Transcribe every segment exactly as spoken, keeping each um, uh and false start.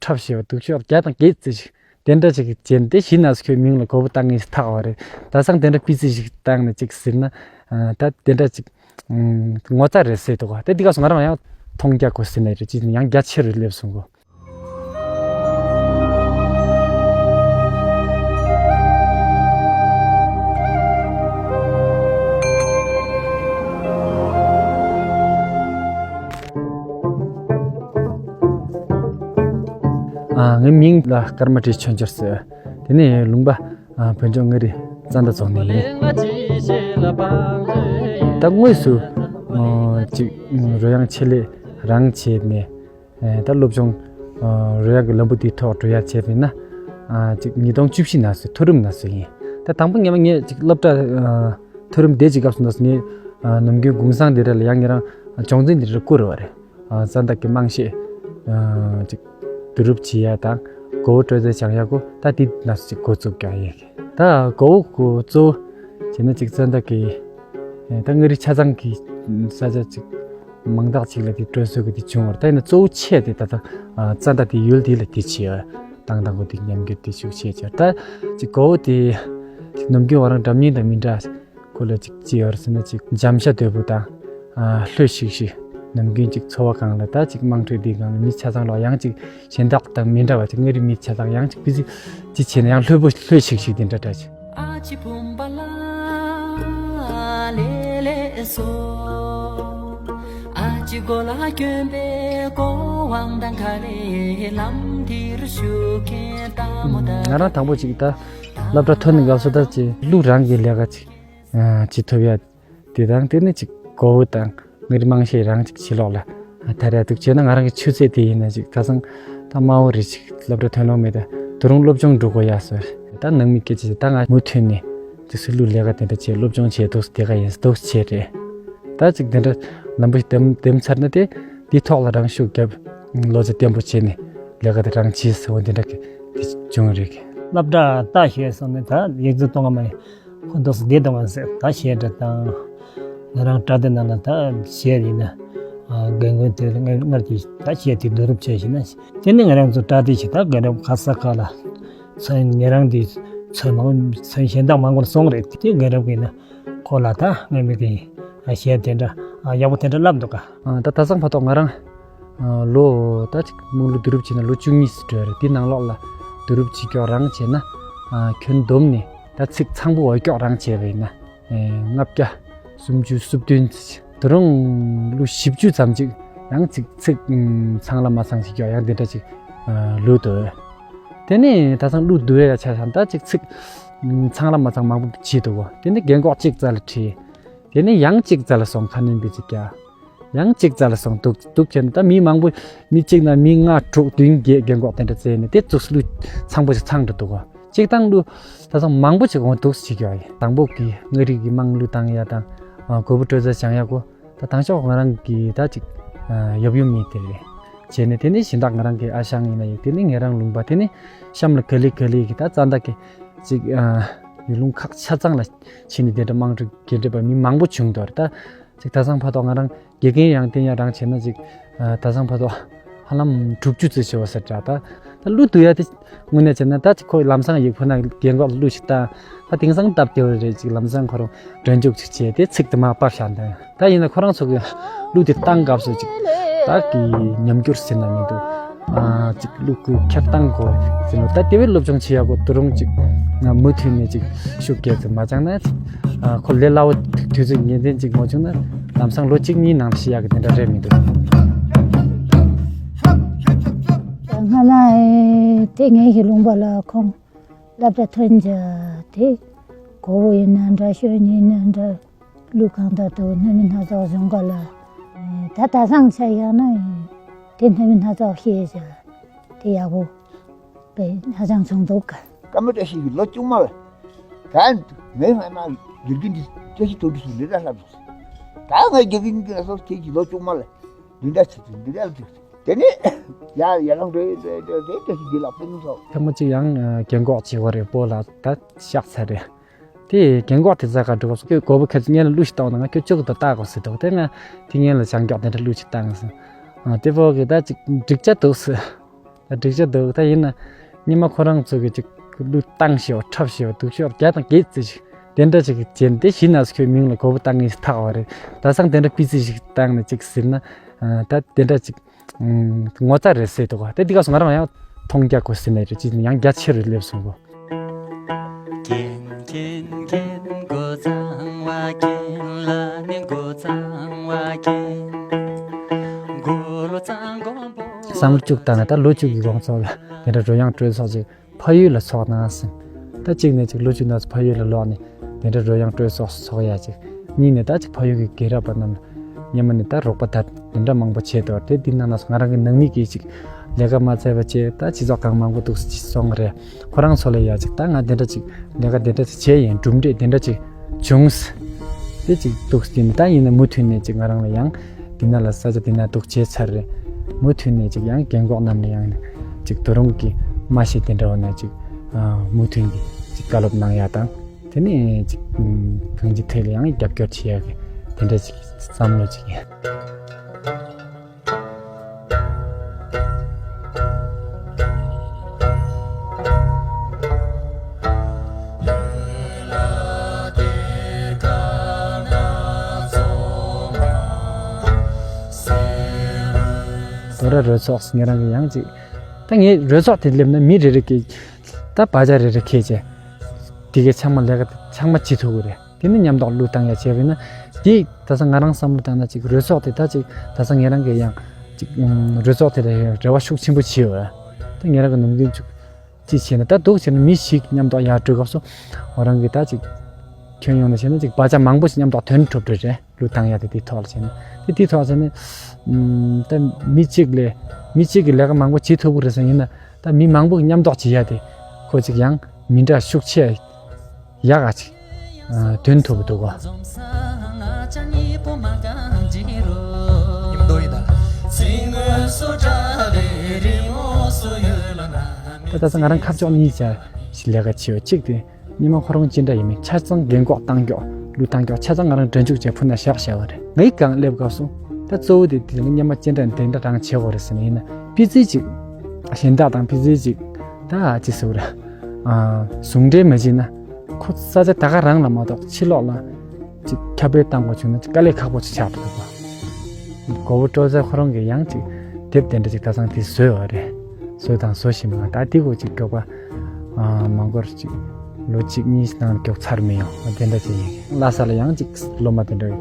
འཁྲབ་ཞེས་པ་སྡུག་ཤོས་བརྒྱ་དང་བརྒྱད་ཙམ་ཞིག་དེ་འདྲ་ཅིག་བྱས་ནས། དེ་བཞིན་ན་ཁྱོད་མིང་ལ་གོ་བོ་བཏགས་ངེས་ཐག་པ་རེད། ད་སང་དེ་འདྲ་སྤུས་ཚད་ཞིག་བཏགས་ནས་ཅིག་ཟེར་ན། ད་དེ་འདྲ་ཅིག་ངོ་ཚ་རེད་ཟེར་འདུག་ག་དེ་འདི་ག་སོང་ང་རང་ཡང་མཐོང་རྒྱ་གོ་ཟེར་ནས་རེད། ཅིག་ཡང་རྒྱ་ཆེ་རུ་སླེབས་སོང་གོ། ཨ། ངའི་མིང་ལ་ཀརྨ་སྒྲོལ་ཆོས་འབྱོར་ཟེར། དེ་ནས་ལུང་པ། ཨ། བོད་ལྗོངས་མངའ་རིས་རྩ་མདའ་རྫོང་ནས་ཡིན། ད་དངོས་སུ། ཨ། ཅིག་རོལ་དབྱངས་ཆེད་ལས་རང་བྱས་ནས། ཨེ། ད་སློབ་སྦྱོང་། ཨ། རོལ་དབྱངས་ཀྱི་ལམ་བུ་འདིའི་ཐོག་འགྲོ་ཡ་བྱས་པ་ཡིན་ན། ཨ། ཅིག་ཉིས་སྟོང་བཅུ་བཞི་ནས་བཟུང་། མཐོ་རིམ་ནས་བཟུང་ཡིན། ད་དང་པོ་ངས་མ་ངས་ཅིག་སློབ་གྲྭ། ཨ། མཐོ་རིམ་དེ་ཅིག་སྐབས་སུ་ནས་བཟུང་ངས། ཨ། ནམ་རྒྱུན་གུང་སེང་དེ་འདྲ་ལ་ཡང་ངེད་རང་སྦྱོང་ཚན་དེ་འདྲ་བསྐུར་བ་རེད། ཨ། རྩ་མདའ་གི་རྨང་གཞི། ཨ། ཅིག་བསྡུ་རུབ་བྱེད་ཡ་དང་། གོ་བོ་སྤྲོད་རྩལ་སྦྱང་ཡ་གོ། ད་དེ་ནས་ཅིག་འགོ་བཙུགས་ཀྱང་ཡིན། ད་གོ་བོ་གོ་གཙོ་བོ་བྱས་ན་ཅིག་རྩ་མདའ་གི། ཨེ། ད་མངའ་རིས་ཆ་ཚང་གི་ས་ཆ་ཅིག་མང་དག་ཅིག་ལ་དེ་སྤྲོད་སྲོལ་གི་དེ་བྱུང་བར། ད་ཡིན་ན་གཙོ་བོ་ཆེ་དེ་ད་ལྟ། ཨ། རྩ་མདའ་དེ་ཡུལ་དེ་ལ་དེ་བྱེད་ཡ། བཏང་བཏང་གོ་དེ་ཉམས་འགྱུར་དེ་ཤུགས་ཆེ་ཆེ། ད་ཅིག་གོ་བོ་དེ་ཅིག་ནམ་རྒྱུན་ང་རང་འགྲམ་རྙིང་དང་མི་འདྲ། ཁོ་ལ་ཅིག་ཅི་ཡོད་ཟེར་ན། ཅིག་འཇམ་ཤ་དོད་པོ་དང་། ཨ། ལྷོད་ཤིག་ཤིག་ནམ་རྒྱུན་ཅིག་འཚོ་བ་སྒང་ལ། ད་ཅིག་དམངས་ཁྲོད་འདིའི་སྒང་ལ་མི་ཆ་ཚང་ལ་ཡང་ཅིག་གཞན་དག་དང་མི་འདྲ་བ་ཅིག། མངའ་རིས་མི་ཆ་ཚང་ཡང་ཅིག་སྤུས་ཚད་ཅིག་བྱས་ན་ཡང་ལྷོད་པོ་ལྷོད་ཤིག་ཤིག་དེ་འདྲ་འདྲ་ཅིག། ང་རང་དང་པོ་ཅིག་ད་སློབ་གྲྭ་ཐོན་ནས་སྐབས་སུ་ད་ཅིག་གླུ་རང་གི་ལས་ཀ་ཅིག་ཨ། བྱེད་ཐུབ་ཡ། དེ་དང་དེ་ནི་ཅིག་གོ་བོ་དང་མངའ་རིས་རྨང་གཞི་རང་ཅིག་ཕྱི་ལོགས་ལ་དར་ཡ་འདུག་བྱས་ན། ང་རང་གི་ཆུ་ཚད་དེ་ཡིན་ན་ཅིག་ཁ་སང་ད་དམའ་བོ་རེད། ཅིག་སློབ་གྲྭ་ཐོན་ལོང་མེད། ད་དོ་རུང་སློབ་སྦྱོང་འགྲོ་དགོས་ཡ་ཟེར། ད་ནང་མི་སྐད་ཆ་ད་ང་མུ་མཐུད་ནས་ཅིག་སུ་གླུ་ལས་ཀ་དེ་འདྲ་བྱས། སློབ་སྦྱོང་བྱས་འདུག་དེ་ག་ཡིན་འདུག་བྱས་རེད། ད་ཅིག་དེ་འདྲ་ལམ་བུ་ཞིག་འདེམ་འདེམ་ཚར་ན། དེ་དེའི་ཐོག་ལ་རང་ཤུགས་རྒྱབ། བློ་རྩེ་བརྟན་པོ་བྱས་ནས་ལས་ཀ་དེ་རང་བྱས་ཟེར་བ་འདི་འདྲ་གི་དེ་བྱུང་རེད། སློབ་གྲྭ་ལྟ་ཞེས་སོང་ནས་ད་ཡིག་རྩིས་གཏོང་བ་མ་ཡིན། ཁོ་འདུག་སེ་བསྡད་གཏོང་བ་ཟེར། ད་གཞས་འདྲ་དང་། ང་རང་སྒྲ་སྡེ་ནང་ལ་ད་གཞས་ཡིན་ན། ཨ། རྒན་རྒོན་དེ་ལ་སྔར་གྱི་ད་གཞས་དེ་བསྡུ་རུབ་བྱས་ཤིག་ན། དེ་ནི་ང་རང་ཚོ་སྒྲ་སྡེ་ཞིག་ད་རྒན་རབས་ག་ས་ག་ལ་ཚོན། ཉེ་རང་དེ་ཚོན་མང་ཚོན་གཞན་དག་མང་པོ་ལ་སོང་རེད། དེ་རྒན་རབས་ཀྱིས་ན་ཁོ་ལ་ད་སྔར་མེད་ཀྱི་གཞས་དེ་འདྲ། ཨ། ཡག་པོ་དེ་འདྲ་ལབ་འདུག་ག་ཨ། ད་ད་སང་ཕ་ཐོག་ང་རང་། ཨ། ལོ་ད་ཅིག་དམངས་གླུ་བསྡུ་རུབ་བྱས་ན་ལོ་བཅུ་གཉིས་སུ་འགྲོ་ཡ་རེད། དེ་ནང་ལོགས་ལ་བསྡུ་རུབ་བྱེད་ཀྱོག་རང་བྱས་ན། ཨ། ཁྱོན་བསྡོམས་ནས་ད་ཚིག་ཚང་པོ་འོས་ཀྱོག་རང་བྱས་པ་ཡིན་ན། ཨེ། ལྔ་བརྒྱ་སུམ་ཅུ་སོ་བདུན་ཙམ་ཅིག་དོ་རུང་གླུ་བཞི་བཅུ་ཙམ་ཅིག་ཡང་ཅིག་ཚིག་ཚང་ལ་མ་ཚང་ཞིག་ཀྱོག་ཡང་དེ་འདྲ་ཅིག་ཨ། ལུས་འདུག་དེ་ནས་ད་སང་གླུ་བསྡུ་ཡ་ཆ་བཞག་ན་ད་ཅིག་ཚིག་ཚང་ལ་མ་ཚང་མང་པོ་བྱས་འདུག་གོ་དེ་ནས་རྒན་གོག་གཅིག་རྩ་ལ་ཁྲིད། དེ་ནས་ཡང་གཅིག་རྩ་ལ་སོང་། ཁ་སྣོན་པའི་ཅིག་རྒྱག་ཡང་གཅིག་རྩ་ལ་སོང་། འདུག་འདུག་བྱས་ནས་ད་མི་མང་པོ། མི་གཅིག་ན་མི་ལྔ་དྲུག་བདུན་བརྒྱད་རྒན་གོག་དེ་འདྲ་བཙལ་ནས་དེ་ཚོ་གླུ་ཚང་པོ་ཞིག་ཚང་འགྲོ་འདུག་གོ་གཅིག་དང་གླུ་ད་སང་མང་པོ་ཞིག་འོང་འདུག་ཞིག་ཡོད་ཡིན། དང་པོ་གི་མངའ་རིས་ཀྱི་དམངས་གླུ་བཏང་ཡ་དང་། ཨ། གོ་བོ་སྤྲོད་རྩལ་སྦྱང་ཡ་གོ་ད་དང་ཤོག་ང་རང་གི་ད་ཅིག་ཨ། ཡབ་ཡུམ་གཉིས་དེ་རེད། བྱས་ནས་དེ་ནས་གཞན་དག་ང་རང་གི་ཨ་ཞང་ཡིན་ན་ཡོད། དེ་ནས་ངེད་རང་ལུང་པ། དེ་ནས་གཤམ་ལ་ག་ལེ་ག་ལེ་གི་ད་རྩ་མདའ་གི་ཅིག་ཨ། ཡུལ་ལུང་ཁག་ཆ་ཚང་ལ་ཕྱིན་ནས་དེ་འདྲ་དམངས་ཁྲོད་དགེ་འདུན་པ་མི་མང་པོ་བྱུང་འདུག་རེད། ད་ཅིག་ད་སང་ཕ་ཐོག་ང་རང་དགེ་རྒན་ཡང་བསྟེན་ཡ་རང་བྱས་ན་ཅིག་ཨ། ད་སང་ཕ་ཐོག་ཧ་ལམ་དྲུག་ཅུ་ཙམ་ཞིག་ཡོད་ས་འདྲ། ད་ད་གླུ་བསྡུ་ཡ་དེ་དངོས་གནས་བྱས་ན་ད་ཅིག་ཁོ་ལམ་སང་ཡིག་ཕུལ་ན་རྒན་གོག་ལ་གླུ་ཞིག་བཏང་། ད་དེང་སང་སྟབས་བདེ་བོ་རེད། ཅིག་ལམ་སང་ཁོ་རང་སྒྲོན་འཇུག་ཅིག་བྱས་དེ་ཚིག་དེ་མར་ཕབ་བཞག་འདུག་ད་ཡིན་ན་ཁོ་རང་ཚོ་གི་གླུ་དེ་བཏང་སྐབས་སུ་ཅིག་ད་གི་ཉམས་འགྱུར་ཟེར་ན་མི་འདུག་ཨ། ཅིག་གླུ་གི་འཁྱེར་སྟངས་གོ་ཟེར་ནོ། ད་དེ་བས་སློབ་སྦྱོང་བྱེད་ཡག་གོ་དོ་རུང་ཅིག་ང་མུ་མཐུད་ནས་ཅིག་ཤུགས་རྒྱག་ཙམ་མ་བྱུང་ན། ཨ། ཁོ་ལས་སླ་བོ་དུས་ཚོད་ངེས་ཅན་ཅིག་མ་བྱུང་ན་ལམ་སང་ལོ་གཅིག་གཉིས་ནང་ཤེས་ཡག་གི་དེ་འདྲ་རེད་མི་འདུག་སྔ་མ་དེ་ངའི་གི་ལུང་པ་ལ་ཁོང་སློབ་གྲྭ་ཐོན་རྒྱུ་དེ་གོ་བོ་ཡིན་ན་འདྲ། ཤོ་ཡིན་ན་འདྲ། གླུ་གང་ལྟར་དུ་སྣོན་མི་སྣ་ཚོགས་བྱུང་ག་ལ། ད་ད་སང་ཆ་བཞག་ན་དེ་སྣོན་མི་སྣ་ཚོགས་ཤེས་བྱ་དེ་ཡག་པོ་དཔེ་ཧ་ཅང་བྱུང་འདུག་ག་ཀརྨ་བཀྲ་ཤིས་ཀྱི་ལོ་བཅུ་མ་ལ། ད་ངའི་སྔ་མ་དགེ་རྒན་འདི་བཀྲ་ཤིས་དོན་གྲུབ་སུ་ལས་ཀ་ལྷབ་སོང་། ད་ངའི་དགེ་རྒན་གྱི་སོ་ཁྱེད་ཀྱི་ལོ་བཅུ་མ་ལ་འདི་འདྲ་བྱེད་ཚུལ་འདི་འདྲ་ལ་འགྲིག་དེ་ནས་ཡ་ཡ་ལང་འགྲོ་འགྲོ་འགྲོ་འགྲོ་བཀྲ་ཤིས་འདི་ལ་དཔེ་མི་སོགས། ཐེངས་མ་གཅིག་ཡང་རྒན་གོག་བྱེད་དགོས་རེད། སྤོ་ལགས་ད་གཤགས་ཚར་རེད། དེ་རྒན་གོག་དེ་རྩ་ཁ་འགྲོ་སྐབས་སུ་ཁོས་གོ་བོ་ཁྱེད་ཚོ་སྔོན་ལ་གླུ་ཞིག་བཏང་ན་ང་ཁྱོད་གཅིག་ཏུ་བལྟ་དགོས་ཟེར་འདུག་དེ་ང་དེ་སྔོན་ལ་བྱང་ཀྱོག་དེ་འདྲ་གླུ་ཞིག་བཏང་ཟེར། ཨ། དེ་བོ་གི་ད་ཅིག་འགྲིག་ཆ་འདུག་ཟེར། ད་འགྲིག་ཆ་འདུག་ད་ཡིན་ན་ཉི་མ་ཁོ་རང་ཚོ་གི་ཅིག་གླུ་བཏང་ཤེས་པ་འཁྲབ་ཤེས་པ་སྡུག་ཤོས་བརྒྱ་དང་བརྒྱད་ཙི་ཞིག་དེ་འདྲ་ཅིག་བྱས་ཏེ་གཞི་ན་ཁོའི་མིང་ལ་མགོ་བོ་བཏང་ངེས་ཐག་པ་རེད། ད་སང་དེ་འདྲ་སྤུས་ཙི་ཞིག་བཏང་ནས་ཅིག་ཟེར་ན། ད་དེ་འདྲ་ཅིག་ངོ་ཚ་རེད་ཟེར་འདུག་ག་དེ་འདི་ག་སོང་ང་རང་ཡང་མཐོང་རྒྱ་གོ་ཟེར་ནས་རེད། ཅིག་ཡང་རྒྱ་ཆེ་རུ་སླེབས་སོང་གོ། རྒན་རྒན་རྒན་མགོ་གཙང་བ་རྒན་ལ་ནི་མགོ་གཙང་བ་རྒན། མགོ་ལོ་གཙང་མགོན་པོ། བསམ་བློ་བཅུག་བཏང་ན་ད་ལོ་བཅུ་གི་གོང་ཚོགས་ལ་དེ་འདྲ་རོལ་དབྱངས་སྤྲོད་ཚོགས་ཅིག་ཕ་ཡུལ་ལ་ཚོགས་གནང་ཟིན། ད་གཅིག་ནས་ཅིག་ལོ་བཅུ་ནང་ཚོ་ཕ་ཡུལ་ལ་ལོག་ནས་དེ་འདྲ་རོལ་དབྱངས་སྤྲོད་ཚོགས་ཚོགས་ཡ་ཅིག་གཉིས་ནས་ད་ཅིག་ཕ་ཡུལ་གྱི་རྒན་རབས་པ་རྣམས་ལ་སྔོན་མ་ནས་ད་རོགས་པ་ད་དེ་འདྲ་མང་པོ་བྱས་འདུག་དེ་འདི་ནང་ན་ང་རང་གི་ནང་མི་གིས་ཅིག་ལས་ཀ་མ་བཙལ་བ་བྱས་ད་སྤྱི་ཚོགས་གང་མང་པོ་འདུག་སེ་སོང་རེད། ཁོ་རང་ཚོ་ལ་ཡ་ཅིག་ད་ང་དེ་འདྲ་ཅིག་ལས་ཀ་དེ་འདྲ་ཅིག་བྱས་ཡིན་གྲུབ་འབྲས་དེ་འདྲ་ཅིག་བྱུང་། དེ་ཅིག་འདུག་སེ་ད་ཡིན་ན་མུ་མཐུད་ནས་ཅིག་ང་རང་ལ་ཡང་འདི་ན་ལ་ས་ཆ་འདི་ན་འདུག་བྱས་ཚར་རེད། མུ་མཐུད་ནས་ཅིག་ཡང་རྒན་གོག་རྣམས་ལ་ཡང་ཅིག་དོ་རུང་གི་མ་ཤེས་དེ་འདྲ་བ་ན་ཅིག་མུ་མཐུད་ཀྱི་ཅིག་བཀའ་སློབ་གནང་ཡ་དང་། དེ་ནས་ཅིག་གང་ཅི་ཐད་ལ་ཡང་རྒྱབ་སྐྱོར་བྱེད་ཡག་གི་དེ་འདྲ་ཅིག་བསམ་བློ་ཅིག་ཡིན། དོ་ར་རོལ་ཚོགས་ཉེ་རང་གི་ཡང་ཅིག་ད་ངས་རོལ་ཚོགས་དེ་སླེབས་ན་མི་རེ་རེ་གི་ད་བ་ཅག་རེ་རེ་ཁེལ་བྱས། དེ་གའི་ཚང་མ་ལས་ཀ་ཚང་མ་བྱེད་ཐུབ་ཀྱི་རེད། དེ་ནི་མཉམ་དུ་གླུ་བཏང་ཡ་བྱས་པ་ཡིན་ན། དེ་ད་ས་ང་རང་བསམ་བློ་བཏང་ན་ཅིག་རོལ་ཚོགས་དེ་ད་ཅིག་ད་ས་ངེད་རང་གི་ཡང་ཅིག་རོལ་ཚོགས་དེ་ལ་རེ་བ་ཤུགས་ཆེན་པོ་བྱེད་འོ། ད་ངེད་རང་གི་ནམ་རྒྱུན་ཅིག་ཅི་བྱས་ན་ད་འདུག་བྱས་ན་མི་ཞིག་མཉམ་དུ་ཡར་འགྲོ་སྐབས་སུ་ང་རང་གི་ད་ཅིག་ཁྱོན་ཡོངས་ནས་བྱས་ན་ཅིག་བ་ཅག་མང་པོ་ཞིག་མཉམ་དུ་ཐོན་ཐུབ་འགྲོ་རེད། གླུ་བཏང་ཡ་དེ་དེའི་ཐོག་ལ་བྱས་ན། དེ་དེའི་ཐོག་བྱས་ན། ཨམ། ད་མི་གཅིག་ལས་མི་གཅིག་གིས་ལས་ཀ་མང་པོ་བྱེད་ཐུབ་ཀྱི་རེད་ཟེར་ཡིན་ན། ད་མི་མང་པོ་གིས་མཉམ་འདོགས་བྱེད་ཡ་དེ་ཁོ་གཅིག་ཡང་མི་འདྲ་ཤུགས་ཆེ་ཡག་ག་ཅིག་ཨ། ཐོན་ཐུབ་ཀྱི་འདུག་གོ། ད་ད་ས་ང་རང་ཁ་ཕྱོགས་གཉིས་ཆ་ཞིག་ལས་ཀ་བྱེད་པ་གཅིག་དེ། སྔོན་མ་ཁོ་རང་ཅི་འདྲ་ཡིན་མིན་ཆ་ཚང་རྒན་གོག་བཏང་མགྱོགས་གླུ་བཏང་མགྱོགས་ཆ་ཚང་ང་རང་སྒྲ་འཇུག་བྱས་ཕུ་ན་བཞག་བཞག་པ་རེད། ངའི་སྒང་སླེབས་སྐབས་སུ་ད་གཙོ་བོ་དེ་དེ་སྔོན་མ་ཅི་འདྲ་དེ་འདྲ་རང་བྱེད་དགོས་རེད་ཟེར་ནས་ཡིན་ན་སྤུས་ཚད་ཅིག་གཞན་དག་དང་སྤུས་ཚད་ཅིག་ད་ཅི་ཟེར་རེད། ཨ། ཟུང་འབྲེལ་མ་བྱས་ན་ཁོ་ས་ཆ་ད་ག་རང་ལ་མ་གཏོགས་ཕྱི་ལོགས་ལ་ཅིག་ཁྱབ་སྤེལ་བཏང་དགོས་བྱུང་ན་ཅིག་དཀའ་ལས་ཁག་པོ་ཅིག་ཆགས་འདུག་གོ། མགོ་བོ་སྤྲོ་ཚར་ཁོ་རང་གིས་ཡང་ཅིག་དེབ་དེ་འདྲ་ཅིག་ད་ཚང་དེ་བཟོས་པ་རེད། བཟོས་དང་བཟོ་བཞིན་པ་ད་དེ་གོ་ཅིག་འགྲོ་ག་ཨ། མ་འགོར་ཅིག་ལོ་གཅིག་གཉིས་ནང་མགྱོགས་ཚར་མི་ཡོང་དེ་འདྲ་ཅིག་ཡིན། ལྷ་ས་ལ་ཡང་ཅིག་སློབ་མ་དེ་འདྲ་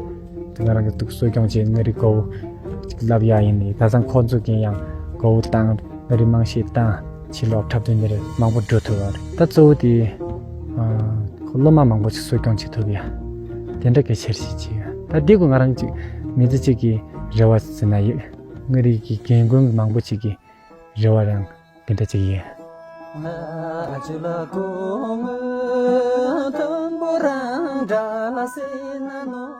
ང་རང་གི་འདུག་གསོ་སྐྱོང་བྱས་མངའ་རིས་མགོ་བོ་ཅིག་བསླབ་ཡ་ཡིན་ནི་ད་ཚང་ཁོ་ཚོ་གིས་ཡང་མགོ་བོ་བཏང་མངའ་རིས་རྨང་གཞི་བཏང་ཕྱི་ལོགས་འཁྲབ་སྟོན་དེ་འདྲ་མང་པོ་འགྲོ་ཐུབ་པ་རེད། ད་གཙོ་བོ་དེ་ཨ། ཁོ་སློབ་མ་མང་པོ་ཅིག་གསོ་སྐྱོང་བྱེད་ཐུབ་ཡ་དེ་འདྲ་གལ་ཆེར་ཞིག་བྱེད་ཡ་ད་འདི་གོ་ང་རང་ཅིག་མི་ཚེ་གཅིག་གི་རེ་བ་ཟེར་ན་ཡོད། མངའ་རིས་ཀྱི་རྒན་རྒོན་མང་པོ་ཅིག་གི་རེ་བ་རང་དེ་འདྲ་ཅིག་ཡིན།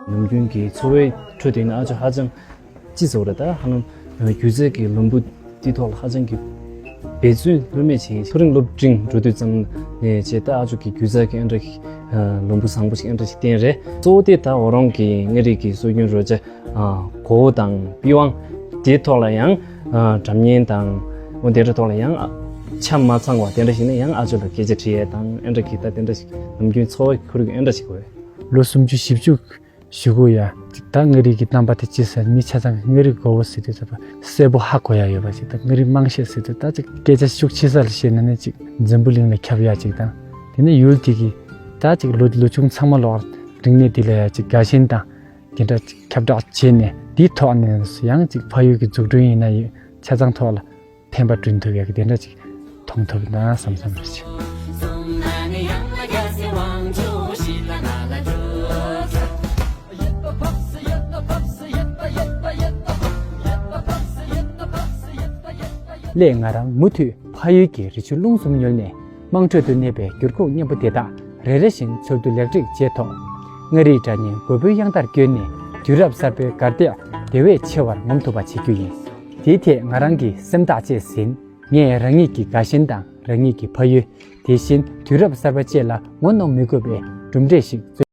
ནམ་རྒྱུན་གྱི་འཚོ་བའི་ཁྲོད་དེ་ནི་ཨ་ཅོ་ཧ་ཅང་ཅི་ཟེར་བ་རེད་ད་ཧ་ལམ་སྒྱུ་རྩལ་གྱི་ལམ་བུ་འདི་ཐོག་ལ་ཧ་ཅང་གི་འབད་བརྩོན་ལྷོད་མེད་བྱས་མཐོ་རིམ་སློབ་འབྲིང་འགྲོ་དུས་ཙམ་ནས་བྱས་ད་ཨ་ཅོ་གི་སྒྱུ་རྩལ་གྱི་ཨེ་འདྲ་གི་ལམ་བུ་བཟང་པོ་ཞིག་ཨེ་འདྲ་ཞིག་བསྟན་རེད། གཙོ་བོ་དེ་ད་འོ་རང་གི་མངའ་རིས་ཀྱི་སྲོལ་རྒྱུན་རོལ་ཆ། ཨ། གོ་བོ་དང་པི་ཝང་དེའི་ཐོག་ལ་ཡང་ཨ། སྒྲ་སྙན་དང་འོ་དེ་འདྲ་ཐོག་ལ་ཡང་ཨ། ཆ་མ་ཚང་བ་དེ་འདྲ་ཞིག་ནི་ཡང་ཨ་ཅོ་ལ་སྐད་ཆ་དྲི་ཡས་དང་ཨེ་འདྲ་གི་ད་དེ་འདྲ་ཞིག་ནམ་རྒྱུན་འཚོ་བ་ཁོར་ཡུག་ཨེ་འདྲ་ཞིག་དགོས། ལོ་སུམ་ཅུ་བཞི་བཅུ་ཞུ་གོ་ཡ་ཅིག་ད་མངའ་རིས་ཀྱི་རྣམ་པ་དེ་ཅི་ཟེར་མི་ཆ་ཚང་གི་མངའ་རིས་མགོ་བོ་ཟེར་དུས་ཚོད་པ་གསལ་པོ་ཧ་གོ་ཡ་ཡོད་པ་ཅིག་ད་མངའ་རིས་རྨང་གཞི་ཟེར་དུས་ད་ཅིག་སྐད་ཆ་ཤུགས་ཆེ་ས་ལ་བཤད་ན་ནི་ཅིག་འཛམ་བུ་གླིང་ལ་ཁྱབ་ཡ་ཅིག་དང་དེ་ནི་ཡུལ་དེ་གི་ད་ཅིག་ལོ་ལོ་ཆུང་ཚང་མ་ལོག་རིག་གནས་འདི་ལ་ཡ་ཅིག་དགའ་ཞེན་དང་། དེ་འདྲ་ཅིག་ཁྱབ་བསྒྲགས་བྱས་ནས་དེའི་ཐོག་ནས་ཡང་ཅིག་ཕ་ཡུལ་གྱི་འཛུགས་སྐྲུན་ཡིན་ན་ཡང་ཆ་ཚང་ཐོག་ལ་ཕན་པ་བསྐྲུན་ཐུབ་ཡག་གི་དེ་འདྲ་ཅིག་མཐོང་ཐུབ་ན་བསམ་བསམ་རེད། སླད་ང་རང་མུ་མཐུད་ཕ་ཡུལ་གྱི་རི་ཆུ་ཀླུང་གསུམ་མྱོལ་ནས། དམངས་ཁྲོད་དུ་གནས་པའི་འགྱུར་ཁུག་སྙན་པོ་དེ་དག་རེ་རེ་བཞིན་འཚོལ་བསྡུ་ལེགས་སྒྲིག་བྱས་ཐོག་མངའ་རིས་སྒྲ་སྙན་རྒོད་པོའི་དབྱངས་རྟར་བསྐྱོན་ནས་དུས་རབས་གསར་པའི་གར་སྟེགས་དེ་བས་ཆེ་བར་ངོམ་ཐུབ་པ་བྱེད་རྒྱུ་ཡིན། དེའི་ཐད་ང་རང་གིས་སེམས་ཐག་བཅད་ཟིན། ངས་རང་ཉིད་ཀྱི་དགའ་ཞེན་དང་རང་ཉིད་ཀྱི་ཕ་ཡུལ། དེ་བཞིན་དུས་རབས་གསར་པ་བཅས་ལ་ངོ་གནོང་མི་དགོས་པའི་གྲུབ་འབྲས་ཤིག་བརྩོན།